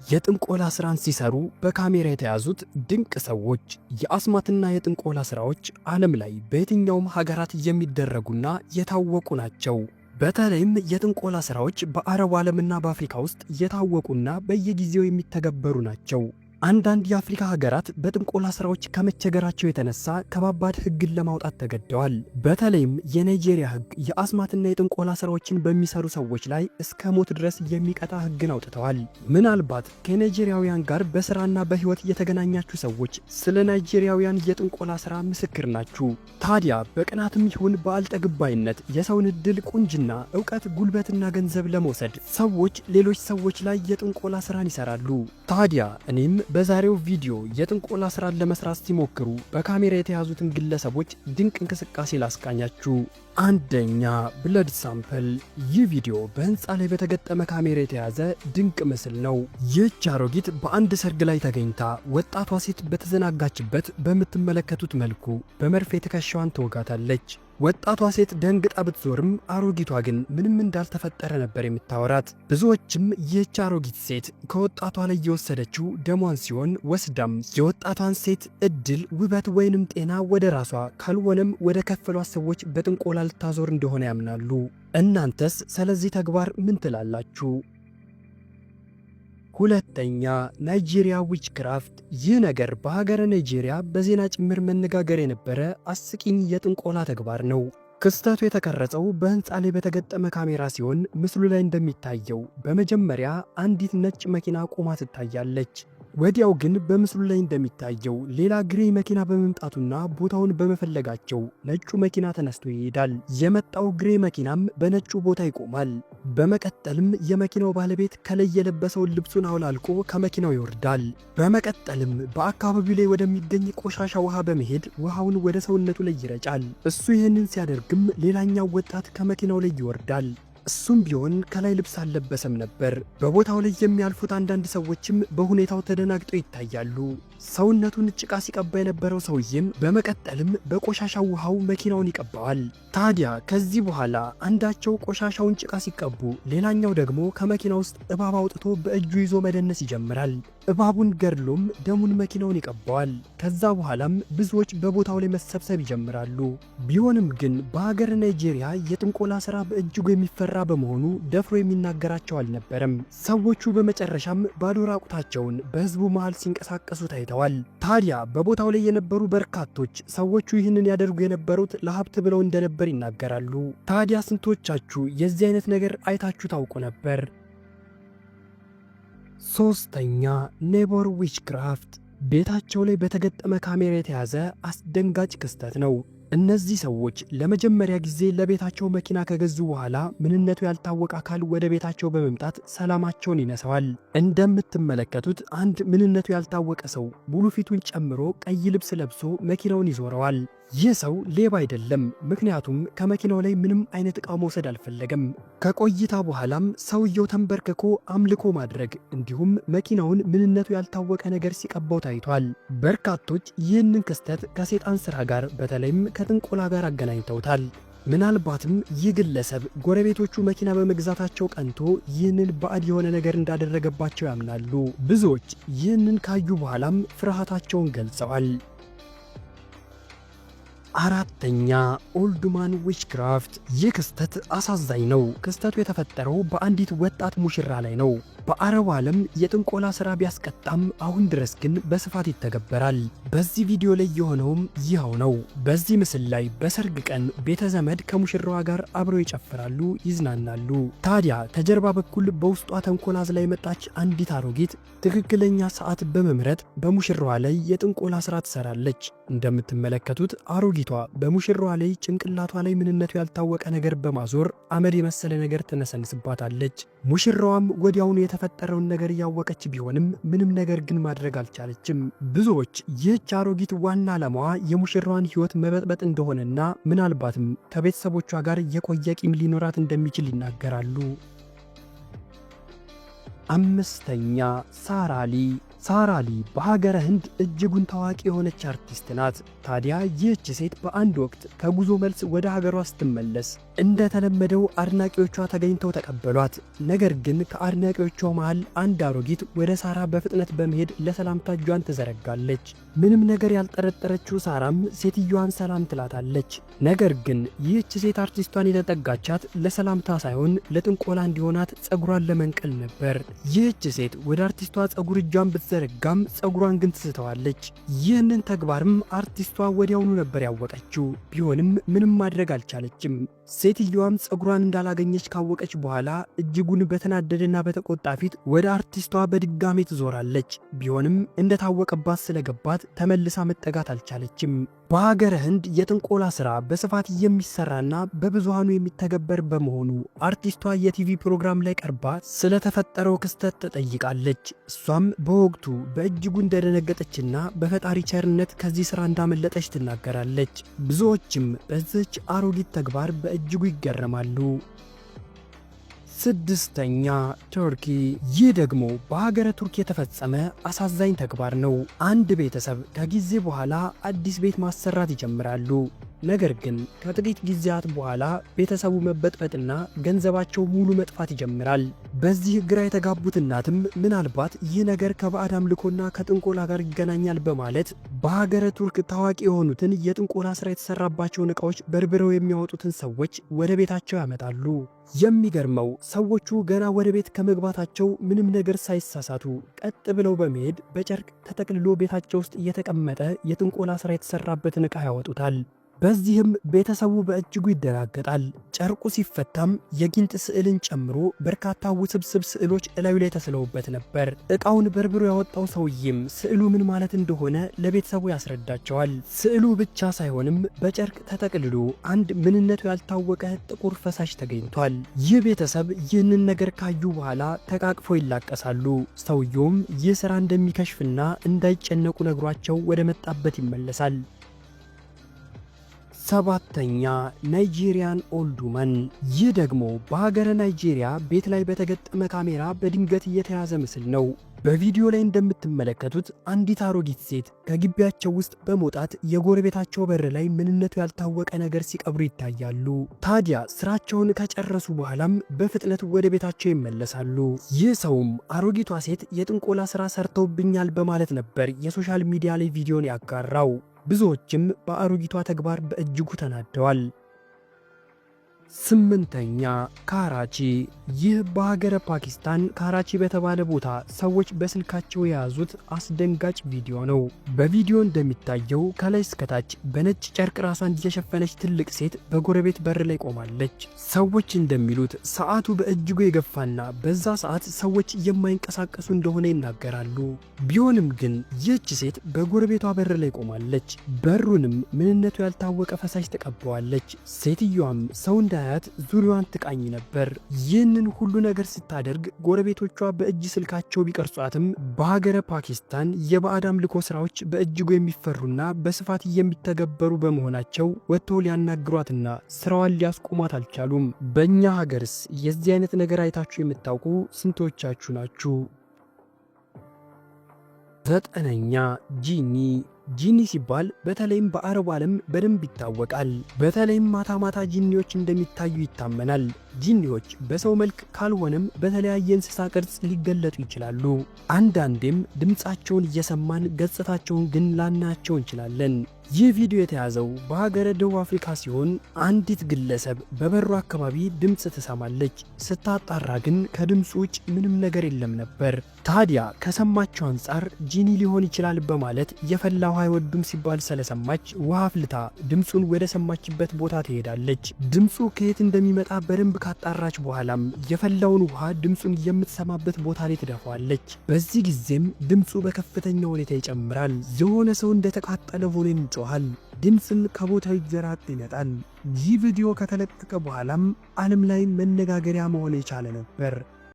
የጥንቆላ ስራን ሲሰሩ በካሜራ የተያዙት ድንቅ ሰዎች። የአስማትና የጥንቆላ ስራዎች ዓለም ላይ በየትኛውም ሀገራት የሚደረጉና የታወቁ ናቸው። በተለይም የጥንቆላ ስራዎች በአረቡ ዓለምና በአፍሪካ ውስጥ የታወቁና በየጊዜው የሚተገበሩ ናቸው። አንዳንድ የአፍሪካ ሀገራት በጥንቆላ ስራዎች ከመቸገራቸው የተነሳ ከባባድ ሕግን ለማውጣት ተገደዋል። በተለይም የናይጄሪያ ሕግ የአስማትና የጥንቆላ ስራዎችን በሚሰሩ ሰዎች ላይ እስከ ሞት ድረስ የሚቀጣ ሕግን አውጥተዋል። ምናልባት ከናይጄሪያውያን ጋር በስራና በህይወት የተገናኛችሁ ሰዎች ስለ ናይጄሪያውያን የጥንቆላ ስራ ምስክር ናችሁ። ታዲያ በቅናትም ይሁን በአልጠግባይነት የሰውን ዕድል፣ ቁንጅና፣ እውቀት፣ ጉልበትና ገንዘብ ለመውሰድ ሰዎች ሌሎች ሰዎች ላይ የጥንቆላ ስራን ይሰራሉ። ታዲያ እኔም በዛሬው ቪዲዮ የጥንቆላ ስራን ለመስራት ሲሞክሩ በካሜራ የተያዙትን ግለሰቦች ድንቅ እንቅስቃሴ ላስቃኛችሁ። አንደኛ፣ blood sample። ይህ ቪዲዮ በህንፃ ላይ በተገጠመ ካሜራ የተያዘ ድንቅ ምስል ነው። ይህች አሮጊት በአንድ ሰርግ ላይ ተገኝታ ወጣቷ ሴት በተዘናጋችበት በምትመለከቱት መልኩ በመርፌ ትከሻዋን ትወጋታለች። ወጣቷ ሴት ደንግጣ ብትዞርም አሮጊቷ ግን ምንም እንዳልተፈጠረ ነበር የምታወራት። ብዙዎችም ይህች አሮጊት ሴት ከወጣቷ ላይ የወሰደችው ደሟን ሲሆን ወስዳም የወጣቷን ሴት እድል፣ ውበት ወይንም ጤና ወደ ራሷ ካልሆነም ወደ ከፈሏት ሰዎች በጥንቆላ ልታዞር እንደሆነ ያምናሉ። እናንተስ ስለዚህ ተግባር ምን ትላላችሁ? ሁለተኛ፣ ናይጄሪያ witchcraft። ይህ ነገር በሀገረ ናይጄሪያ በዜና ጭምር መነጋገር የነበረ አስቂኝ የጥንቆላ ተግባር ነው። ክስተቱ የተቀረጸው በህንፃ ላይ በተገጠመ ካሜራ ሲሆን ምስሉ ላይ እንደሚታየው በመጀመሪያ አንዲት ነጭ መኪና ቆማ ትታያለች። ወዲያው ግን በምስሉ ላይ እንደሚታየው ሌላ gray መኪና በመምጣቱና ቦታውን በመፈለጋቸው ነጩ መኪና ተነስቶ ይሄዳል። የመጣው gray መኪናም በነጩ ቦታ ይቆማል። በመቀጠልም የመኪናው ባለቤት ከላይ የለበሰውን ልብሱን አውላልቆ ከመኪናው ይወርዳል። በመቀጠልም በአካባቢው ላይ ወደሚገኝ ቆሻሻ ውሃ በመሄድ ውሃውን ወደ ሰውነቱ ላይ ይረጫል። እሱ ይህንን ሲያደርግም ሌላኛው ወጣት ከመኪናው ላይ ይወርዳል። እሱም ቢሆን ከላይ ልብስ አልለበሰም ነበር። በቦታው ላይ የሚያልፉት አንዳንድ ሰዎችም በሁኔታው ተደናግጠው ይታያሉ። ሰውነቱን ጭቃ ሲቀባ የነበረው ሰውዬም በመቀጠልም በቆሻሻው ውሃው መኪናውን ይቀባዋል። ታዲያ ከዚህ በኋላ አንዳቸው ቆሻሻውን ጭቃ ሲቀቡ፣ ሌላኛው ደግሞ ከመኪና ውስጥ እባብ አውጥቶ በእጁ ይዞ መደነስ ይጀምራል። እባቡን ገድሎም ደሙን መኪናውን ይቀባዋል። ከዛ በኋላም ብዙዎች በቦታው ላይ መሰብሰብ ይጀምራሉ። ቢሆንም ግን በሀገር ናይጄሪያ የጥንቆላ ስራ በእጅጉ የሚፈራ በመሆኑ ደፍሮ የሚናገራቸው አልነበረም። ሰዎቹ በመጨረሻም ባዶ ራቁታቸውን በህዝቡ መሃል ሲንቀሳቀሱ ታይተዋል። ታዲያ በቦታው ላይ የነበሩ በርካቶች ሰዎቹ ይህንን ያደርጉ የነበሩት ለሀብት ብለው እንደነበር ይናገራሉ። ታዲያ ስንቶቻችሁ የዚህ አይነት ነገር አይታችሁ ታውቁ ነበር? ሶስተኛ፣ neighbor witchcraft። ቤታቸው ላይ በተገጠመ ካሜራ የተያዘ አስደንጋጭ ክስተት ነው። እነዚህ ሰዎች ለመጀመሪያ ጊዜ ለቤታቸው መኪና ከገዙ በኋላ ምንነቱ ያልታወቀ አካል ወደ ቤታቸው በመምጣት ሰላማቸውን ይነሳዋል። እንደምትመለከቱት አንድ ምንነቱ ያልታወቀ ሰው ሙሉ ፊቱን ጨምሮ ቀይ ልብስ ለብሶ መኪናውን ይዞረዋል። ይህ ሰው ሌባ አይደለም፣ ምክንያቱም ከመኪናው ላይ ምንም አይነት ዕቃ መውሰድ አልፈለገም። ከቆይታ በኋላም ሰውየው ተንበርክኮ አምልኮ ማድረግ እንዲሁም መኪናውን ምንነቱ ያልታወቀ ነገር ሲቀባው ታይቷል። በርካቶች ይህንን ክስተት ከሴጣን ስራ ጋር በተለይም ከጥንቆላ ጋር አገናኝተውታል። ምናልባትም ይህ ግለሰብ ጎረቤቶቹ መኪና በመግዛታቸው ቀንቶ ይህንን ባዕድ የሆነ ነገር እንዳደረገባቸው ያምናሉ። ብዙዎች ይህንን ካዩ በኋላም ፍርሃታቸውን ገልጸዋል። አራተኛ፣ old man witchcraft። ይህ ክስተት አሳዛኝ ነው። ክስተቱ የተፈጠረው በአንዲት ወጣት ሙሽራ ላይ ነው። በአረቡ ዓለም የጥንቆላ ሥራ ቢያስቀጣም አሁን ድረስ ግን በስፋት ይተገበራል። በዚህ ቪዲዮ ላይ የሆነውም ይኸው ነው። በዚህ ምስል ላይ በሰርግ ቀን ቤተ ዘመድ ከሙሽራዋ ጋር አብረው ይጨፍራሉ፣ ይዝናናሉ። ታዲያ ከጀርባ በኩል በውስጧ ተንኮል አዝላ የመጣች አንዲት አሮጊት ትክክለኛ ሰዓት በመምረጥ በሙሽራዋ ላይ የጥንቆላ ስራ ትሰራለች። እንደምትመለከቱት አሮጊቷ በሙሽራዋ ላይ ጭንቅላቷ ላይ ምንነቱ ያልታወቀ ነገር በማዞር አመድ የመሰለ ነገር ትነሰንስባታለች። ሙሽራዋም ወዲያውኑ የተፈጠረውን ነገር እያወቀች ቢሆንም ምንም ነገር ግን ማድረግ አልቻለችም። ብዙዎች ይህች አሮጊት ዋና ዓላማዋ የሙሽራዋን ሕይወት መበጥበጥ እንደሆነና ምናልባትም ከቤተሰቦቿ ጋር የቆየ ቂም ሊኖራት እንደሚችል ይናገራሉ። አምስተኛ፣ ሳራሊ። ሳራሊ በሀገረ ህንድ እጅጉን ታዋቂ የሆነች አርቲስት ናት። ታዲያ ይህች ሴት በአንድ ወቅት ከጉዞ መልስ ወደ ሀገሯ ስትመለስ እንደተለመደው አድናቂዎቿ ተገኝተው ተቀበሏት። ነገር ግን ከአድናቂዎቿ መሃል አንድ አሮጊት ወደ ሳራ በፍጥነት በመሄድ ለሰላምታ እጇን ትዘረጋለች። ምንም ነገር ያልጠረጠረችው ሳራም ሴትዮዋን ሰላም ትላታለች። ነገር ግን ይህች ሴት አርቲስቷን የተጠጋቻት ለሰላምታ ሳይሆን ለጥንቆላ እንዲሆናት ጸጉሯን ለመንቀል ነበር። ይህች ሴት ወደ አርቲስቷ ጸጉር እጇን ብትዘረጋም ጸጉሯን ግን ትስተዋለች። ይህንን ተግባርም አርቲስቷ ወዲያውኑ ነበር ያወቀችው። ቢሆንም ምንም ማድረግ አልቻለችም። ሴትዮዋም ጸጉሯን እንዳላገኘች ካወቀች በኋላ እጅጉን በተናደደና በተቆጣ ፊት ወደ አርቲስቷ በድጋሜ ትዞራለች። ቢሆንም እንደታወቀባት ስለገባት ተመልሳ መጠጋት አልቻለችም። በሀገረ ህንድ የጥንቆላ ስራ በስፋት የሚሰራና በብዙሃኑ የሚተገበር በመሆኑ አርቲስቷ የቲቪ ፕሮግራም ላይ ቀርባ ስለተፈጠረው ክስተት ተጠይቃለች። እሷም በወቅቱ በእጅጉ እንደደነገጠችና በፈጣሪ ቸርነት ከዚህ ስራ እንዳመለጠች ትናገራለች። ብዙዎችም በዚች አሮጊት ተግባር በእጅጉ ይገረማሉ። ስድስተኛ፣ ቱርኪ። ይህ ደግሞ በሀገረ ቱርክ የተፈጸመ አሳዛኝ ተግባር ነው። አንድ ቤተሰብ ከጊዜ በኋላ አዲስ ቤት ማሰራት ይጀምራሉ። ነገር ግን ከጥቂት ጊዜያት በኋላ ቤተሰቡ መበጥበጥና ገንዘባቸው ሙሉ መጥፋት ይጀምራል። በዚህ ግራ የተጋቡት እናትም ምናልባት ይህ ነገር ከባዕድ አምልኮና ከጥንቆላ ጋር ይገናኛል በማለት በሀገረ ቱርክ ታዋቂ የሆኑትን የጥንቆላ ስራ የተሰራባቸውን ዕቃዎች በርብረው የሚያወጡትን ሰዎች ወደ ቤታቸው ያመጣሉ። የሚገርመው ሰዎቹ ገና ወደ ቤት ከመግባታቸው ምንም ነገር ሳይሳሳቱ ቀጥ ብለው በመሄድ በጨርቅ ተጠቅልሎ ቤታቸው ውስጥ እየተቀመጠ የጥንቆላ ስራ የተሰራበትን ዕቃ ያወጡታል። በዚህም ቤተሰቡ በእጅጉ ይደናገጣል። ጨርቁ ሲፈታም የጊንጥ ስዕልን ጨምሮ በርካታ ውስብስብ ስዕሎች እላዩ ላይ ተስለውበት ነበር። ዕቃውን በርብሮ ያወጣው ሰውዬም ስዕሉ ምን ማለት እንደሆነ ለቤተሰቡ ያስረዳቸዋል። ስዕሉ ብቻ ሳይሆንም በጨርቅ ተጠቅልሎ አንድ ምንነቱ ያልታወቀ ጥቁር ፈሳሽ ተገኝቷል። ይህ ቤተሰብ ይህንን ነገር ካዩ በኋላ ተቃቅፎ ይላቀሳሉ። ሰውየውም ይህ ስራ እንደሚከሽፍና እንዳይጨነቁ ነግሯቸው ወደ መጣበት ይመለሳል። ሰባተኛ፣ Nigerian old woman። ይህ ደግሞ በሀገረ ናይጄሪያ ቤት ላይ በተገጠመ ካሜራ በድንገት የተያዘ ምስል ነው። በቪዲዮ ላይ እንደምትመለከቱት አንዲት አሮጊት ሴት ከግቢያቸው ውስጥ በመውጣት የጎረቤታቸው በር ላይ ምንነቱ ያልታወቀ ነገር ሲቀብሩ ይታያሉ። ታዲያ ስራቸውን ከጨረሱ በኋላም በፍጥነት ወደ ቤታቸው ይመለሳሉ። ይህ ሰውም አሮጊቷ ሴት የጥንቆላ ስራ ሰርተውብኛል በማለት ነበር የ social media ላይ ቪዲዮን ያጋራው። ብዙዎችም በአሮጊቷ ተግባር በእጅጉ ተናደዋል። ስምንተኛ፣ ካራቺ። ይህ በሀገረ ፓኪስታን ካራቺ በተባለ ቦታ ሰዎች በስልካቸው የያዙት አስደንጋጭ ቪዲዮ ነው። በቪዲዮ እንደሚታየው ከላይ እስከታች በነጭ ጨርቅ ራሷን የሸፈነች ትልቅ ሴት በጎረቤት በር ላይ ቆማለች። ሰዎች እንደሚሉት ሰዓቱ በእጅጉ የገፋና በዛ ሰዓት ሰዎች የማይንቀሳቀሱ እንደሆነ ይናገራሉ። ቢሆንም ግን ይህች ሴት በጎረቤቷ በር ላይ ቆማለች። በሩንም ምንነቱ ያልታወቀ ፈሳሽ ተቀበዋለች። ሴትዮዋም ሰው እንዳያት ዙሪያዋን ትቃኝ ነበር። ይህንን ሁሉ ነገር ስታደርግ ጎረቤቶቿ በእጅ ስልካቸው ቢቀርጿትም በሀገረ ፓኪስታን የባዕድ አምልኮ ስራዎች በእጅጉ የሚፈሩና በስፋት የሚተገበሩ በመሆናቸው ወጥተው ሊያናግሯትና ስራዋን ሊያስቆሟት አልቻሉም። በእኛ ሀገርስ የዚህ አይነት ነገር አይታችሁ የምታውቁ ስንቶቻችሁ ናችሁ? ዘጠነኛ፣ ጂኒ። ጂኒ ሲባል በተለይም በአረቡ ዓለም በደንብ ይታወቃል። በተለይም ማታ ማታ ጂኒዎች እንደሚታዩ ይታመናል። ጂኒዎች በሰው መልክ ካልሆነም በተለያየ እንስሳ ቅርጽ ሊገለጡ ይችላሉ። አንዳንዴም ድምፃቸውን እየሰማን ገጽታቸውን ግን ላናያቸው እንችላለን። ይህ ቪዲዮ የተያዘው በሀገረ ደቡብ አፍሪካ ሲሆን አንዲት ግለሰብ በበሩ አካባቢ ድምፅ ትሰማለች። ስታጣራ ግን ከድምፁ ውጭ ምንም ነገር የለም ነበር። ታዲያ ከሰማችው አንጻር ጂኒ ሊሆን ይችላል በማለት የፈላ ውሃ አይወዱም ሲባል ስለሰማች ውሃ አፍልታ ድምፁን ወደ ሰማችበት ቦታ ትሄዳለች። ድምፁ ከየት እንደሚመጣ በደንብ ካጣራች በኋላም የፈላውን ውሃ ድምፁን የምትሰማበት ቦታ ላይ ትደፋዋለች። በዚህ ጊዜም ድምፁ በከፍተኛ ሁኔታ ይጨምራል። የሆነ ሰው እንደተቃጠለ ሆኖ ይጮሃል። ድምፅም ከቦታው ይዘራጥ ይመጣል። ይህ ቪዲዮ ከተለቀቀ በኋላም ዓለም ላይ መነጋገሪያ መሆን የቻለ ነበር።